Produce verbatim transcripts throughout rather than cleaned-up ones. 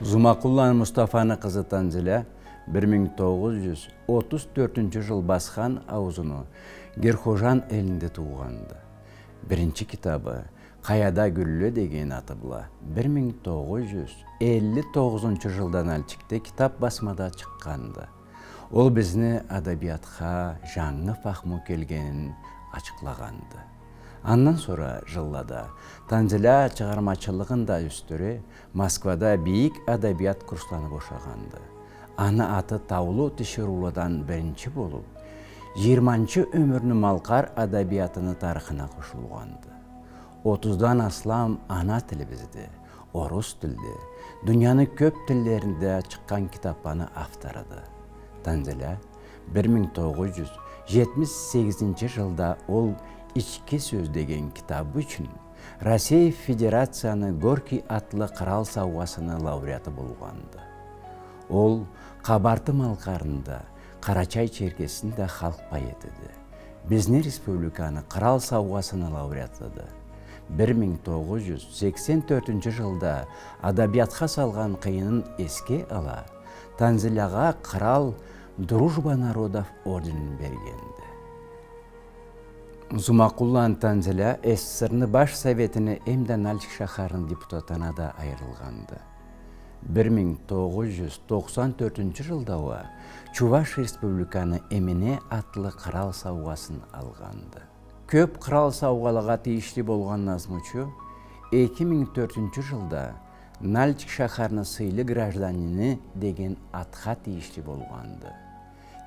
Зумакъулланы Мустафаны къызы Танзиля бир минг тогъуз джюз отуз тёртюнчю джыл Басхан аузуну Герхожан элинде туугъанды. Биринчи китабы «Къаяда гюлле» деген аты бла бир минг тогъуз джюз элли тогъузунчу джылда Нальчикде китап басмада чыкъгъанды. Ол бизни адабиятха джангы фахму келгенин ачыкълагъанды. Андан сора джыллада Танзиля чыгъармачылыгъын да ёсдюре, Москвада бийик адабият курсланы бошагъанды. Аны аты таулу тиширыуладан биринчи болуп, джыйырманчы ёмюрню малкъар адабиятыны тарыхына къошулгъанды. Отуздан аслам ана тилибизде, орус тилде, дунияны кёп тиллеринде чыкъгъан китапланы авторуду. Танзиля бир минг тогъуз джюз джетмиш сегизинчи джылда ол «Ички сёз» деген китабы ючюн Россия Федерацияны Горький атлы кърал саугъасыны лауреаты болгъанды. Ол Къабарты-Малкъарны да, Къарачай-Черкесни да халкъ поэтиди. Бизни республиканы кърал саугъасыны лауреатыды. Бир минг тогъуз джюз сексен тёртюнчю джылда адабиятха салгъан къыйынын эсге ала, Танзилягъа кърал Дружба народов орденин бергенди. Зумакъулланы Танзиля СССР-ны Баш Советини эмда Нальчик шахарны депутатына да айырылгъанды. Бир минг тогъуз джюз токъсан тёртюнчю джылда уа Чуваш Республиканы Эмине атлы кърал саугъасын алгъанды. Кёп кърал саугъалагъа тийишли болгъан назмучу эки минг тёртюнчю джылда Нальчик шахарны сыйлы гражданини деген атха тийишли болгъанды.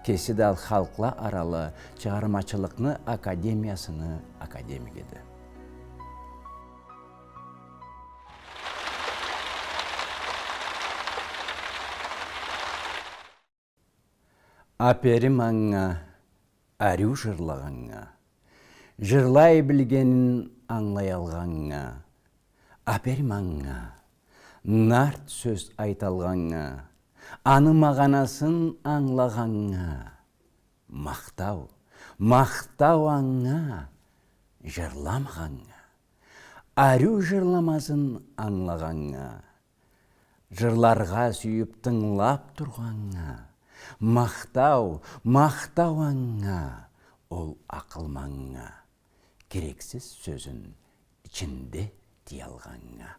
Кеси да халкъла аралы чыгъармачылыкъны академиясыны академигиди. Аперим анга, ариу джырлагъаннга, джырлай билгенин ангылаялгъаннга. Аперим анга, нарт сёз айталгъаннга, аны магъанасын ангылагъаннга. Махтау, махтау анга, джырламагъаннга, ариу джырламазын ангылагъаннга. Джырларгъа сюйюп тынгылап тургъаннга, махтау, махтау анга, ол акъылманнга, керексиз сёзюн ичинде тыялгъаннга.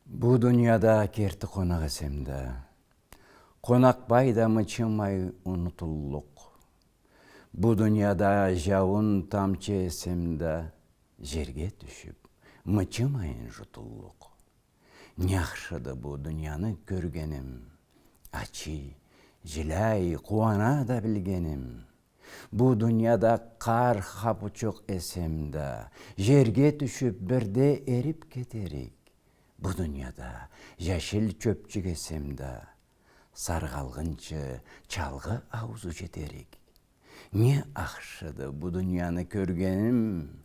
Бу дунияда керти къонакъ эсем да, къонакъбай да мычымай унутуллукъ. Бу дунияда джауун тамчы эсем да, джерге тюшюп, мычымайын джутуллукъ. Не ахшыды бу дунияны кёргеним, ачый, жиляй, къууана да билгеним. Бу дунияда къар хапучукъ эсем да, джерге тюшюп, бирде эрип кетерик. Бу дунияда джашил чёпчюк эсем да, саргъалгъынчы чалгъы аузу джетерик. Не ахшыды бу дунияны кёргеним,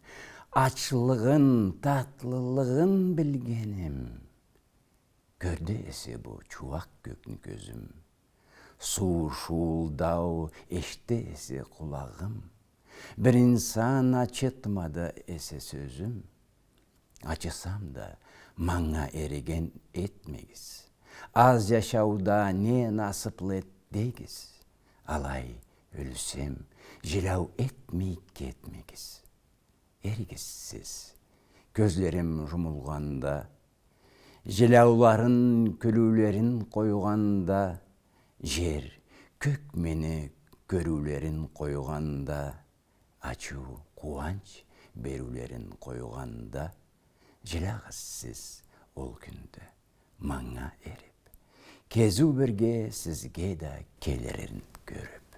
ачлыгъын, татлылыгъын билгеним. Кёрдю эсе бу чууакъ кёкню кёзюм, суу шуулдау эшите эсе къулагъым, бир инсан ачытмады эсе сёзюм. Ачысам да, манга эреген этмегиз. Аз джашауда не насыплы эт дегиз. Алай ёлсем, жиляу этмей кетмегиз. Эригиз сиз. Кёзлерим джумулгъанда, жиляуларын, кюлюулерин къойгъанда, джер, кёк мени кёрюулерин къойгъанда, ачыу, къууанч бериулерин къойгъанда, жилягъыз сиз ол кюнде манга эрип, кезиу бирге сизге да келирин кёрюп.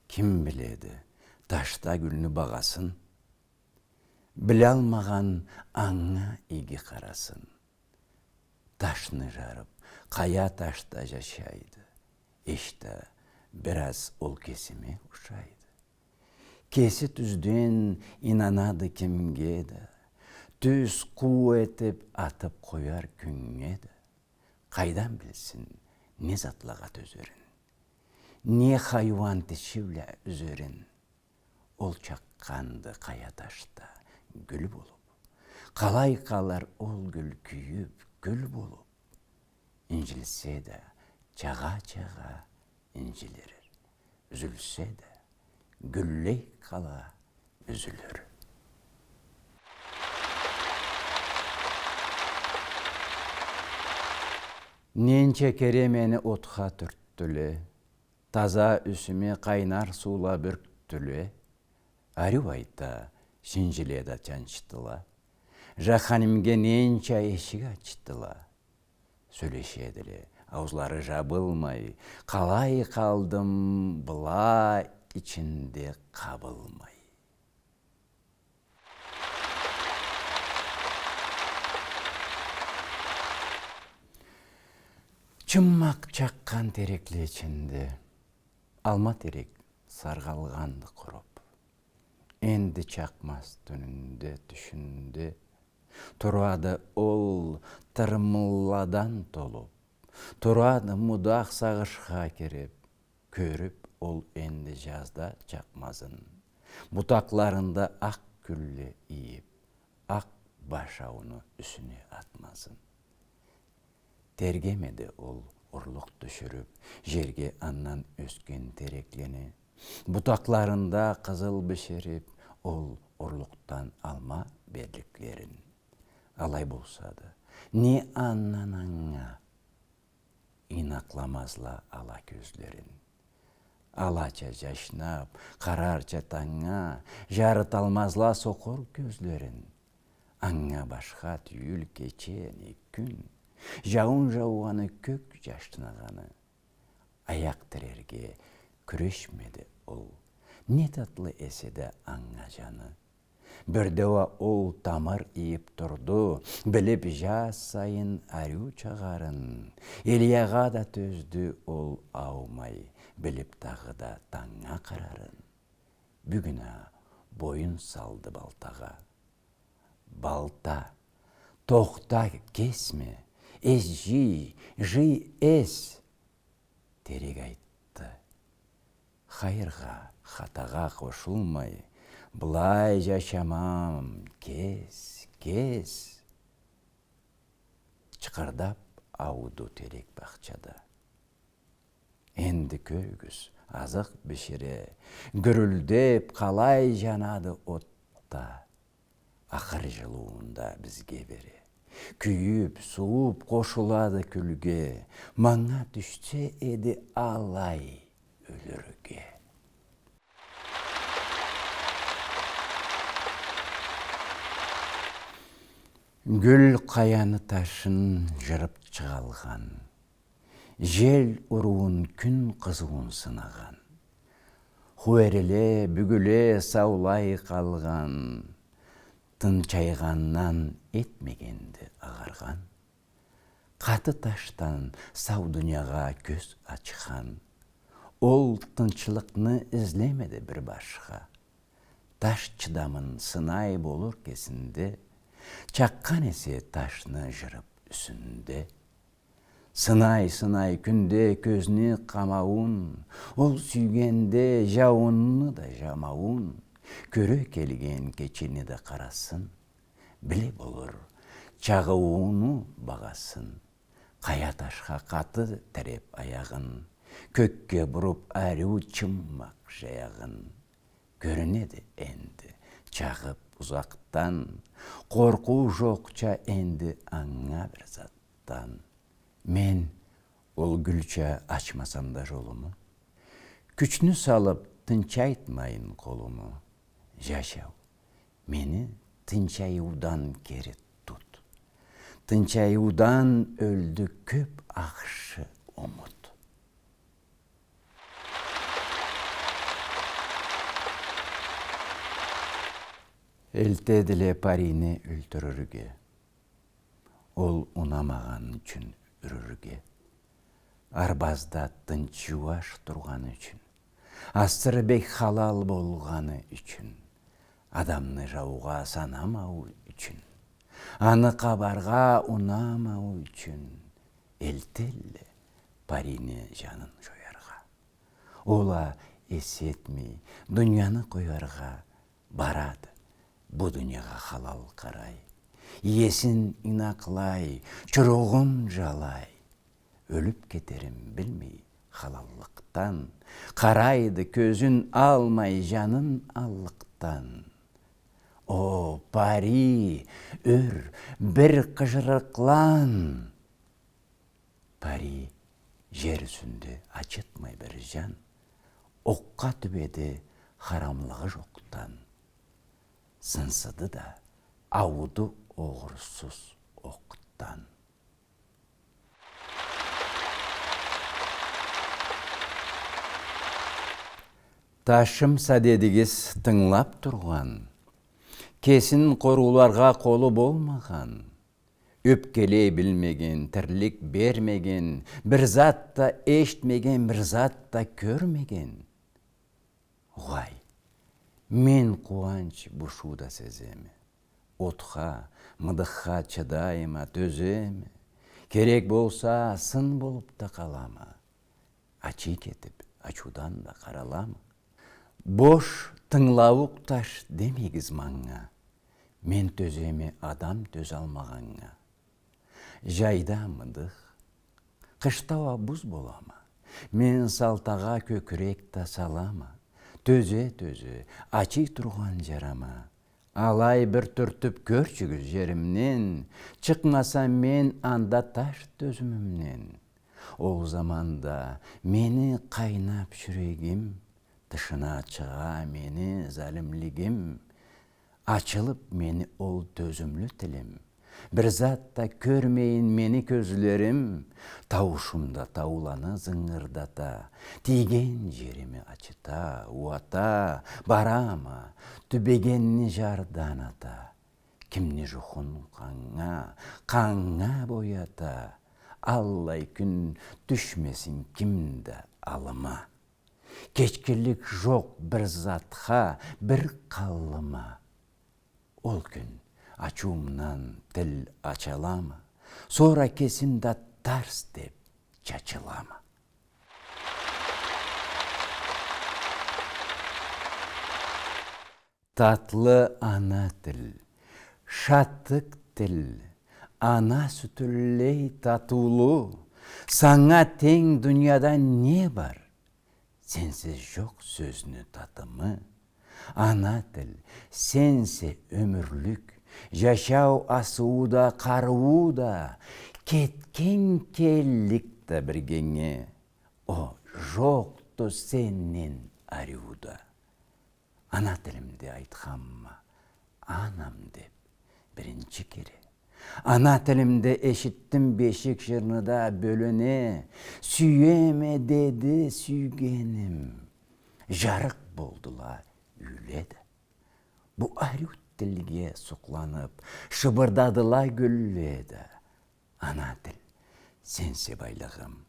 Ким биледи ташда гюлню багъасын, билалмагъан анга иги къарасын. Ташны джарып, къая ташда джашайды. Эшта, бир аз ол кесиме ушайды. Кеси тюзден ийнанады кимге да, тюз къуу этип атып къояр кюннге да. Къайдан билсин не затлагъа тёзерин? Не хайуан тиши бла юзерин, ол чакъгъанды къая ташда гюл болуп. Къалай къалыр ол гюл кюйюп, кюл болуп? Инжилсе да, чагъа-чагъа инжилир. Юзюлсе да, гюллей къала юзюлюр. Ненча кере мени отха тюртдюле, таза юсюме къайнар суула бюркдюле. Ариу айта, шинжиле да чанчдыла. Жаханимге ненча эшик ачдыла. Сёлешедиле, ауузлары жабылмай, къалай къалдым была ичинде къабылмай. Чыммакъ чакъгъан терекле ичинде, алма терек саргъалгъанды къуруп. Энди чакъмаз тюнюнде, тюшюнде турады ол тырмылладан толуп. Турады мудах сагъышха кирип. Кёрюп ол энди жазда чакъмазын, бутакъларында акъ кюлле ийип, акъ башауну юсюне атмазын. Тергемеди ол урлукъ тюшюрюп жерге андан ёсген тереклени, бутакъларында къызыл биширип, ол урлукъдан алма берликлерин. Алай болса да, не андан анга ийнакъламазла ала кёзлерин. Алача жашнап, къарарча танга, жарыталмазла сокъур кёзлерин. Анга башха тюйюл кече не кюн, жауун жаугъаны, кёк жашнагъаны. Аякъ тирерге кюрешмеди ол, не татлы эсе да анга жаны. Бирде уа ол тамыр ийип турду, билип жаз сайын ариу чагъарын. Элиягъа да тёздю ол аумай, билип дагъыда танга къарарын. Бюгюн а боюн салды балтагъа. Балта, тохта, кесме, эс жый, жый, эс. Терек айтды: хайыргъа, хатагъа къошулмай, былай жашамам, кес, кес. Чыкъырдап ауду терек бахчада. Энди кёрюгюз, азыкъ бишире, гюрюлдеп, къалай жанады отда. Ахыр жылыуун да бизге бере. Кюйюп, сууп, къошулады кюлге. Манга тюшсе эди алай ёлюрге. Гюл къаяны ташын жырып чыгъалгъан. Жел уруун, кюн къызыуун сынагъан. Хуэриле, бюгюле саулай къалгъан. Тынчайгъандан этмегенди агъаргъан. Къаты ташдан сау дуниягъа кёз ачхан. Ол тынчлыкъны излемеди бир башха. Таш чыдамын сынай болур кесинде. Чакъгъан эсе ташны жырып юсюнде. Сынай, сынай кюнде кёзню къамауун, ол сюйгенде жауунну да жамауун. Кёре келген кечени да къарасын, биле болур чагъыууну багъасын. Къая ташха къаты тиреп аягъын, кёкге буруп ариу чыммакъ жаягъын. Кёрюнеди энди чагъып узакъдан, къоркъуу жокъча энди анга бир затдан. Мен ол гюлча ачмасам да жолуму, кючню салып тынчайтмайын къолуму. Жашау, мени тынчайыудан кери тут. Тынчайыудан ёлдю кёп ахшы умут. Элтедиле парийни ёлтюрюрге, ол унамагъаны ючюн юрюрге. Арбазда тынч, жууаш тургъаны ючюн, асыры бек халал болгъаны ючюн, адамны жаугъа санамау ючюн, аны къабаргъа унамау ючюн элтелле парийни жанын жояргъа. Ол а эс этмей, дунияны къояргъа барады. Бу дуниягъа халал къарай. Иесин ийнакълай, чуругъун жалай. Ёлюп кетерин билмей халаллыкъдан, къарайды кёзюн алмай жанын аллыкъдан. О, пари, ёр, бир къыжырыкълан! Пари, жер юсюнде ачытмай бир жан, окъгъа тюбеди харамлыгъы жокъдан. Сынсыды да ауду огъурсуз окъдан. Ташымса дедигиз тынгылап тургъан, кесин къорууларгъа къолу болмагъан, ёпкелей билмеген, тирлик бермеген, бир зат да эшитмеген, бир зат да кёрмеген. Угъай, мен къууанч бушуу да сеземе. Отха, мыдыхха чыдайма, тёземе. Керек болса, сын болуп да къалама. Ачый кетип, ачуудан да къаралама. Бош тынгылаууукъ таш демегиз манга. Мен тёземе адам тёзалмагъаннга. Жайда мыдых, къышда уа буз болама. Мен салтагъа кёкюрек да салама. Тёзе-тёзе, ачый тургъан жарама. Алай бир тюртюп кёрчюгюз жеримден, чыкъмасам мен анда таш тёзюмюмден. Ол заманда мени къайнап жюрегим, тышына чыгъа мени залимлигим. Ачылып мени ол тёзюмлю тилим. Бир зат да кёрмейин мени кёзлерим. Тауушум да тауланы зынгырдата. Тийген жерими ачыта, ууата. Барама, тюбегенни жардан ата. Кимни жухун къаннга, къаннга боята. Аллай кюн тюшмесин ким да аллыма. Кечгинлик жокъ бир затха, бир къаллыма. Ол кюн ачыуумдан тил ачалама, сора кесим да тарс деп чачылама. Татлы ана тил, шаттыкъ тил, ана сютюндей татыулу, санга тенг дунияда не бар? Сенсиз жокъ сёзню татымы. Ана тил, сенсе ёмюрлюк, жашау асыуу да, къарыуу да, кетген келлик да биргенге. О, жокъду сенден ариу да. Ана тилимде айтханма, анам деп, биринчи кере. Ана тилимде эшитдим бешик жырны да бёлене, сюеме деди сюйгеним. Жарыкъ болдула юйле да. Бу ариу тилге сукъланып, шыбырдадыла гюлле да. Ана тил, сенсе байлыгъым.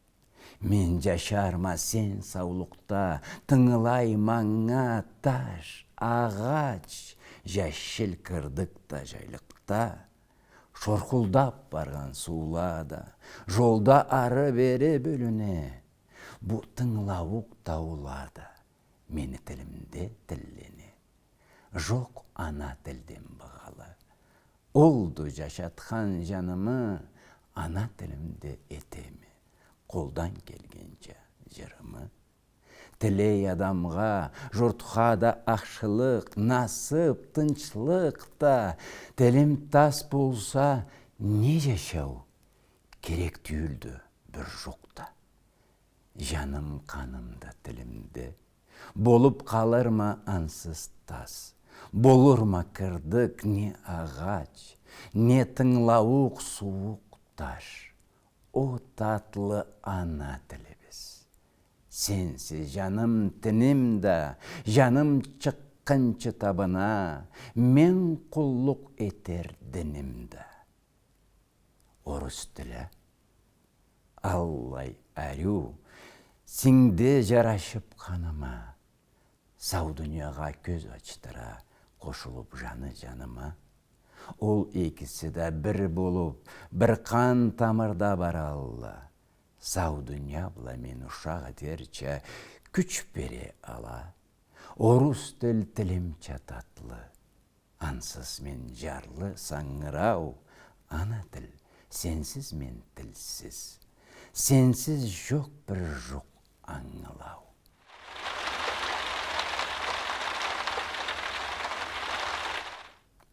Мен жашарма сен саулукъда, тынгылай манга таш, агъач, жашил кырдык да жайлыкъда. Шоркъулдап баргъан суула да, жолда ары-бери бёлюне. Бу тынгылаууукъ таула да мени тилимде тиллене. Жокъ ана тилден багъалы. Олду жашатхан жанымы, ана тилимде этеме къолдан келгенча жырымы. Тилей адамгъа, журтха да ахшылыкъ, насып, тынчлыкъ да. Тилим тас болса, не жашау? Керек тюйюлдю бир жукъ да. Жаным, къаным да тилимде. Болуп къалырма ансыз тас. Болурма кырдык не агъач, не тынгылаууукъ сууукъ таш. О, татлы ана тилибиз. Сенсе жаным, тиним да, жаным чыкъгъынчы табына, мен къуллукъ этер диним да. Орус тили аллай ариу, сингди жарашып къаныма. Сау дуниягъа кёз ачдыра, къошулуп жаны жаныма. Ол экиси да бир болуп, бир къан тамырда баралла. Сау дуния бла мен ушакъ этерча, кюч бере ала. Орус тил тилимча татлы. Ансыз мен жарлы сангырау, ана тил, сенсиз мен тилсиз. Сенсиз жокъ бир жукъ ангылау.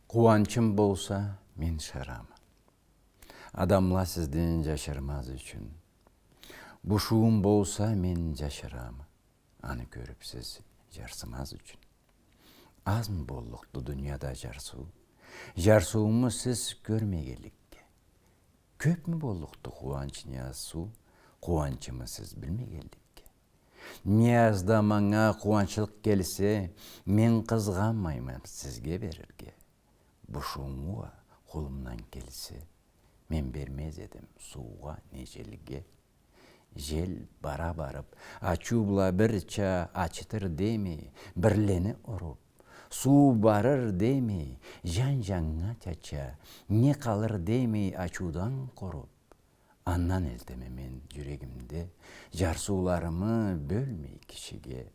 Къууанчым болса, мен шарама. Адамла сизден жашырмаз ючюн. Бушуум болса, мен жашырама. Аны кёрюп сиз жарсымаз ючюн. Азмы боллукъду дунияда жарсыу? Жарсыуму сиз кёрмегенликге. Кёпмю боллукъду къууанч, нияз, суу? Къууанчымы сиз билмегенликге. Ниязда манга къууанчлыкъ келсе, мен къызгъанмайма сизге берирге. Бушууму уа къолумдан келсе, мен бермез эдим суугъа, не желге. Жел бара барып, ачуу бла бирча ачытыр демей, бирлени уруп. Суу барыр демей, жан-жаннга чача, не къалыр демей ачуудан къоруп. Андан элтеме мен жюрегимде, жарсыуларымы бёлмей кишиге.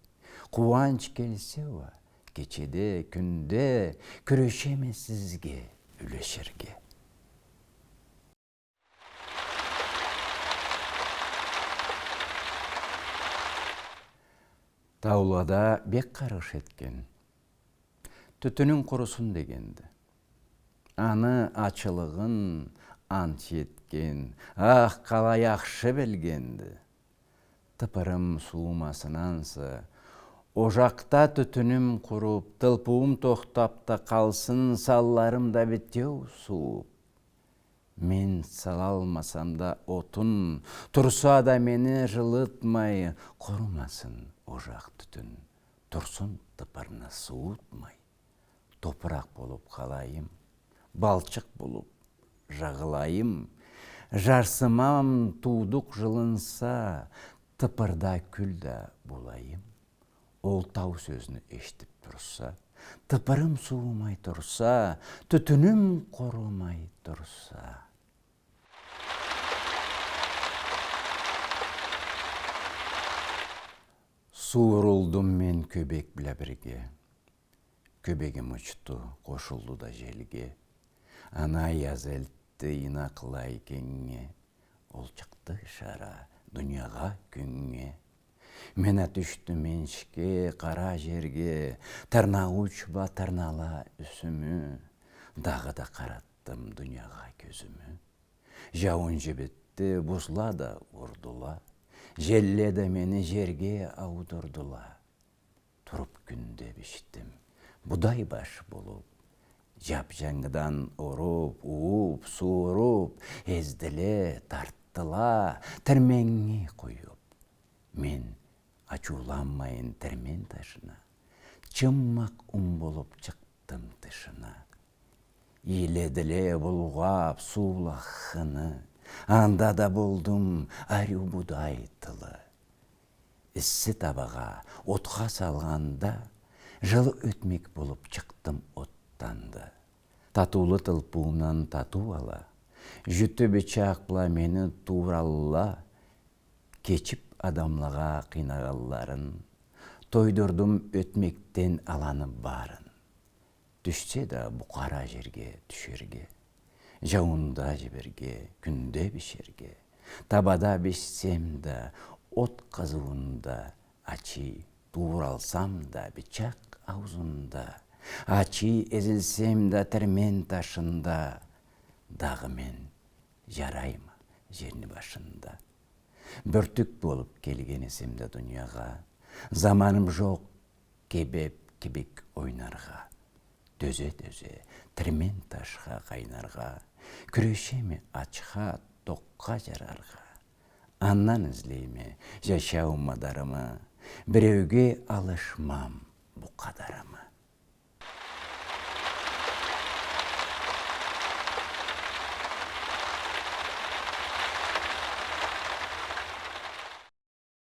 Къууанч келсе уа, кечеде, кюнде кюрешеме сизге юлеширге. Таулада бек къаргъыш этген. Тютюнюнг къурусун дегенди. Аны ачылыгъын ант этген, ах, къалай ахшы билгенди. Тыпырым суумасын ансы, ожакъда тютюнюм къуруп, тылпыуум тохтап да къалсын, санларым да битеу сууп. Мен салалмасам да отун, турса да мени жылытмай, къурумасын ожакъ тютюн, турсун тыпырны суутмай. Топуракъ болуп къалайым, балчыкъ болуп жагъылайым, жарсымам туудукъ жылынса, тыпырда кюл да болайым. Ол тау сёзню эшитип турса, тыпырым суумай турса, тютюнюм къурумай турса. Суурулдум мен кёбек бла бирге. Кёбегим учду, къошулду да желге. Аны аяз элтди ийнакълай кенгнге. Ол чыкъды шара дуниягъа, кюннге. Мен а тюшдюм энишге, къара жерге, тырнауч бла тырнала юсюмю. Дагъыда къаратдым дуниягъа кёзюмю. Жауун жибитди, бузла да урдула. Желле да мени жерге аудурдула. Туруп кюнде бишдим, будай баш болуп. Жап-жангыдан уруп, ууп, сууруп, эздиле, тартдыла, тирменнге къуюп. Мен ачыуланмайын тирмен ташына, чыммакъ ун болуп чыкъдым тышына. Ийледиле булгъап суула хыны, анда да болдум ариу будай тылы. Исси табагъа отха салгъанда, жылы ётмек болуп чыкъдым отдан да. Татыулу тылпыуумдан татыу ала, жютю бычакъ бла мени тууралла. Кечип адамлагъа къыйнагъанларын, тойдурдум ётмекден аланы барын. Тюшсе да бу къара жерге тюшерге, жауунда жиберге, кюнде бишерге, табада бишсем да, от къызыуунда, ачы тууралсам да бычакъ ауузунда, ачы эзилсем да тирмен ташында, дагъы мен жарайма жерни башында. Бёртюк болуп келген эсем да дуниягъа, заманым жокъ кебеп кибик ойнаргъа. Тёзе-тёзе тирмен ташха къайнаргъа, кюрешеме ачха, токъгъа жараргъа. Андан излейме жашау мадарымы, биреуге алышмам бу къадарымы.